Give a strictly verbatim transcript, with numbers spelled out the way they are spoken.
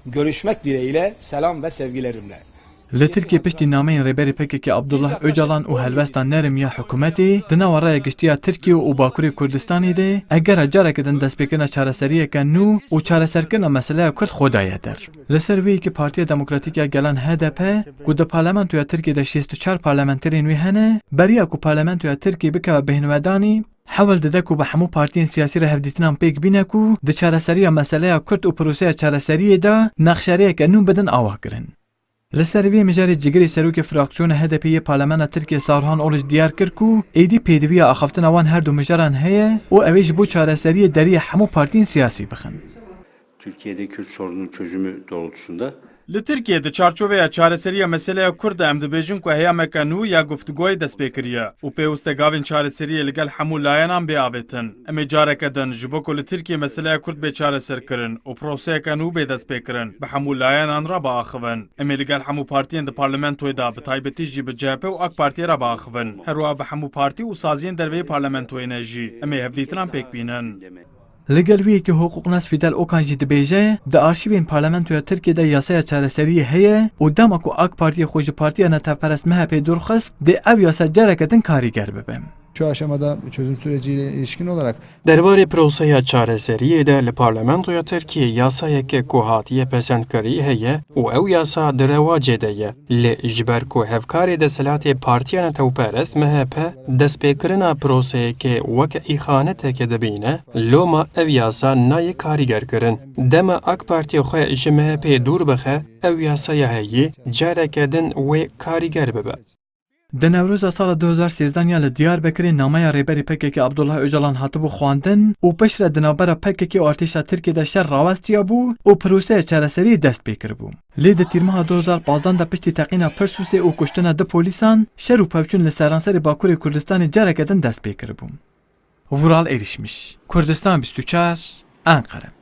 Görüşmek dileğiyle, selam ve sevgilerimle. Li Tirkiyê piştî nameyên Rêberê P K K Abdullah Ocalan û helwesta nerm ya hikûmetê di nava raya giştî ya Tirkiye û Bakurê Kurdistanê de egera careke din destpêkirina çareseriyeke nû û çareserkirina meseleya Kurd xwe daye der. Li ser wê yekê Partiya Demokratîk ya Gelan H D P, ku di parlamentoya Tirkiyê de şêst û çar parlamenterên wê hene, beriya ku parlamentoya Tirkiyê bikeve bêhnvedanî, hewl dide ku bi hemû partiyên siyasî re hevdîtinan pêk bîne ku di çareseriya meseleya Kurd û proseya çareseriyê de nexşeriyeke nû bidin avakirin. Li ser vê mijarê cigirê serokê fraksiyona H D P yê Parlamena Tirkiyê Sarhan Oluç diyar kir ku êdî pêdiviya axaftina wan her du mijaran heye û ew ê ji bo çareseriyê deriyê hemû partiyên siyasî bixin. Türkiye'de Kürt sorununun çözümü doğrultusunda Li Tirkiye di çarçoveya çareseriya meseleya Kurd de em dibêjin ku heyameke nû ya guftûgoyê dest pê kiriye û pêwist e gavên çareseriyê li gel hemû layenan bê avêtin. Em ê careke din ji bo ku li Tirkiye meseleya Kurd bê çareserkirin û proseyeke nû bê destpêkirin, bi hemû layenan re biaxivin. Em ê li gel hemû partiyên di parlamentoyê de, bi taybetî jî bi C H P û AK Partiyê re biaxivin. Herwiha bi hemû partî û saziyên derveyî parlamentoyê ne jî em ê hevdîtinan pêk bînin. Li gel wê yekê hiqûqnas Fidel Okan jî dibêje, di arşîvên Parlamentoya Tirkiyê de yasaya çareseriyê heye û dema ku AK Partiyê xwe ji partiya netewperest M H P dûr xist, dê ev yasa careke din karîger bibe. Şu aşamada çözüm süreciyle ilişkin olarak Derbarê proseya çareseriyê de li Parlamentoya Tirkiyê yasayeke ku hatiye pesendkirî heye û ew yasa di rewacê de ye. Lê ji ber ku hevkarê desthilatê Partiya Netewperest M H P destpêkirina proseyekê weke îxaneteke dibîne, loma ev yasa nayê karîgerkirin. Dema AK Partî xwe ji M H P dûr bixe, ew yasaya heyî careke din wê karîger bibe. Di Newroza sala du hezar sêzdehan ya li Diyarbekirê nameya Rêberê P K K Abdullah Ocalan hatibû xwendin û piştre di navbera P K K û artêşa Tirkiyê de şer rawestiyabû û proseya çareseriyê dest pê kiribû. Lê di tîrmeha du hezar pazdeh de piştî teqîna Pirsûsê û kuştina du polîsan, şer û pevçûn li seranserê Bakurê Kurdistanê careke din dest pê kiribû. Vural Erişmiş, Kurdistan bîst û çar, Enqere.